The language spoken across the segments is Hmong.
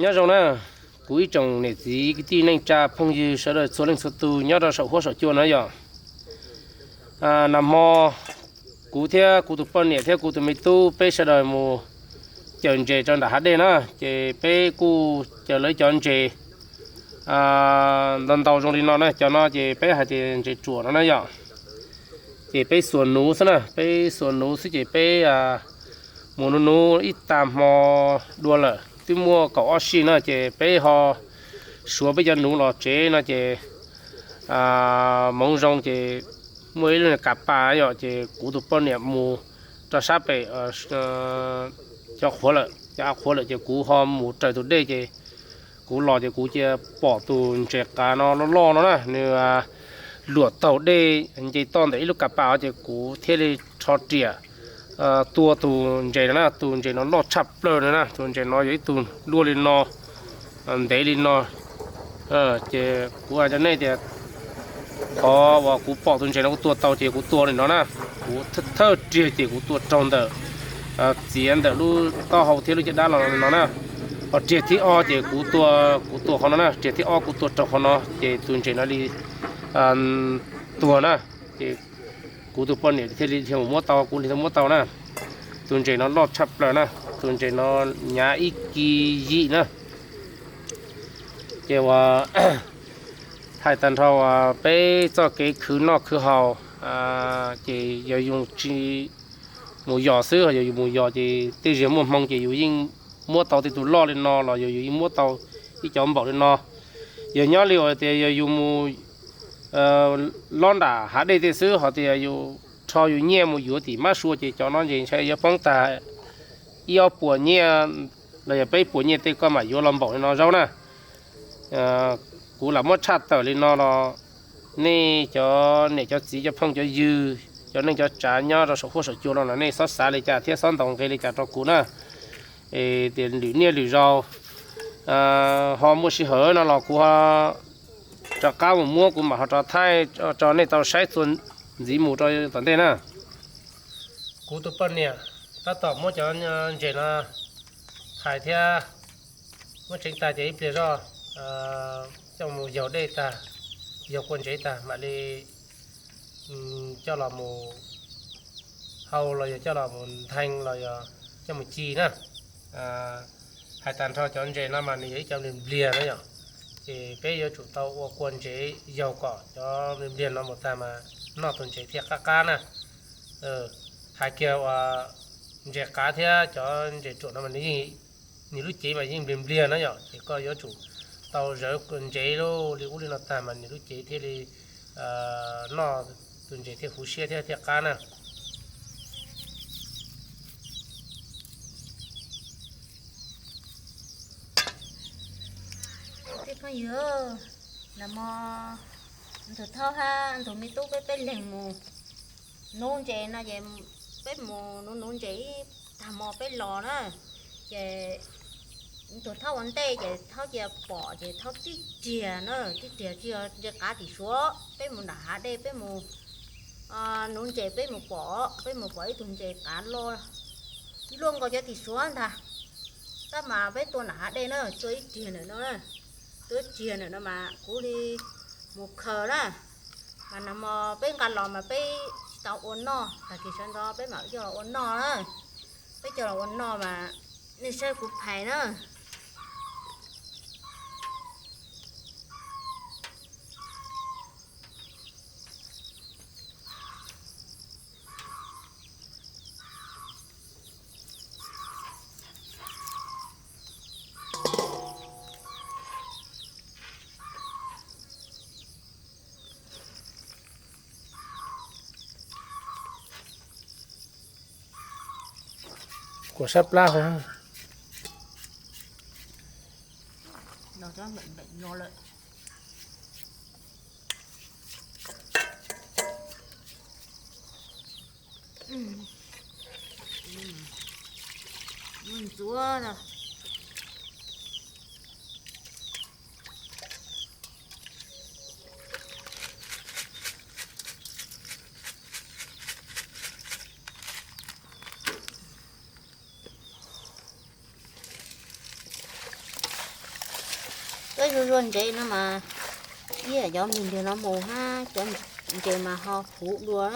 Nyob zoo na, kuv ib tsoom niam txiv kwv tij neej tsa phooj ywg sawv daws txhua leej txhua tus nyob rau saum huab saum cua na yom. Nag hmo kuv thiab kuv tus poj niam thiab kuv tus me tub peb sawv daws mus cawm ntses rau nram hav dej na, ces peb kuj cawm lawv cov ntses ntau ntau zoo li no na, cov no ces peb hais tias ntses ruam no na yom. Ces peb xuas nuv xwb na, peb xuas nuv xwb ces peb mus nuv nuv ib tag hmo dua lawm, twb muaj kaum ob sij na, ces peb ho suav peb cov nuv los tsev no ces hmoov zoo ces muaj ib lub niag kas pas yom, ces kuv tus poj niam mus rau sab pem cov qhuav lawm, cov av qhuav lawm, ces kuv ho mus raws tus dej, ces kuv los ces kuv cia pom tus ntses qav no loj loj no na, nws luam taug dej nce toj ntawm ib lub kas pas, ces kuv thiaj li rho riam tua tus ntses no na. Tus ntses no loj tshaj plaws no na, tus ntses no yog ib tug luaj li no, ntev li no. Ces kuv hais rau nej tias qhov uas kuv pom tus ntses no kuv tua tau ces kuv tua li no na. Kuv thawj riam ces kuv tua raug ntawm, txiav ntawm lub taub hau thiab lub caj dab los li no na. Ho riam thib ob ces kuv tua, kuv tua qhov no na, riam thib ob kuv tua raug qhov no ces tus ntses no li tuag na. Ces kuv tus poj niam thiaj li mus muab tau, kuv thiaj muab tau na. Tus ntses no loj tshaj plaws na, tus ntses no nyav ib kis yim na. Ces uas hais tag nrho uas peb txoj kev khwv noj khwv haus, ces yog yus tsis mus yos xwb, yog yus mus yos ces tej zaum muaj hmoo ces yus yeej muab tau tej tus loj li no los yog yus yeej muab tau ib cov npaum li no. Yog nyob li uas tias yog yus mus lob nram hav dej tej xwb, ho tias yus rho yus nyiaj mus yuav tim mab sua ces cov no ces ntshai yuav poob tag ib ob puas nyiaj los yog peb puas nyiaj tej koj mam yuav los npaum li no zaub na. Kuv lam muab tshaj tawm li no los nej cov niam cov txiv cov phooj cov ywg, cov neej cov tsav nyob rau saum huab saum cua no los nej xob xav li cas thiab xob ntaus nqe li cas rau kuv na. Es tias lwm niaj lwm zaus ho muaj sij hawm no los kuv ho rov qab mus muab kuv mam ho rov thaij tso nej tau saib txuas ntxiv mus rau tom ntej na. Kuv tus poj niam tab tom muab cov ntses no thaiv thiab muab tseev tag ces ib pliag zoj coj mus yaug dej tag, yaug kua ntsev tag mam li coj los mus hau los yog coj los mus nthee los yog coj mus ci na. Hais tag nrho cov ntses no mas nws yog ib cov npliag npliag na yom, ces peb yuav tsum tau ua kua ntsev yaug kom cov npliag npliag no mus tag mas noj tus ntses thiaj qab qab na. Hais kiag uas ntses qav thiab cov ntses ruam no mas nws yeej, nws lub cev mas yeej npliag npliag na yom, ces koj yuav tsum tau zawv ntsev li ub li no tag mas nws lub cev thiaj li noj tus ntses thiaj huv siab thiab thiaj qab na. Tej phooj ywg, nag hmo tus thaub hab tus me tub peb peb leeg mus nuv ntses no ces peb mus nuv nuv ntses ib tag hmo peb los na, ces tus thaub ua ntej ces thaub cia pom ces thaub tib riag na, tib riag tsis yog ntses qav tim suav, peb mus nram hav dej peb mus nuv ntses peb mus pom, peb mus pom ib tug ntses qav loj luaj nkaus cov tim suav ntag. Tab mas peb tua nram hav dej na, tua ib riag ntawm no, tua ib riag ntawm no mas kuv li mus khaws na. Mas nag hmo peb nqa los mas peb tsis tau ua noj, tag kis sawv ntxov peb mam coj los ua noj na. Peb coj los ua noj mas nej saib kuv phais na. Kuas sab plab hov, los cov npeem npeem no lawm. Ntxuav no. Koj zuag zuag ntses no mas, ib yam cov mis nrag no mus hab cov ntses mas ho huv dua.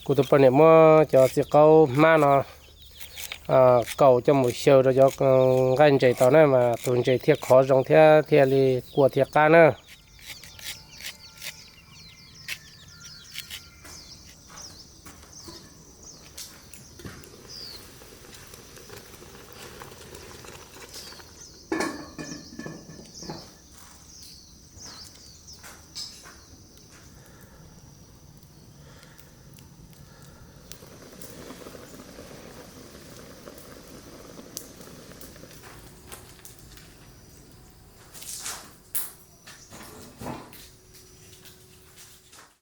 Kuv tus poj niam muab cov txiv qaub hmab no kaus coj mus xyaw rau cov nqaij ntses tau na mas tus ntses thiaj khov zoo thiab thiaj li kua thiaj qab na.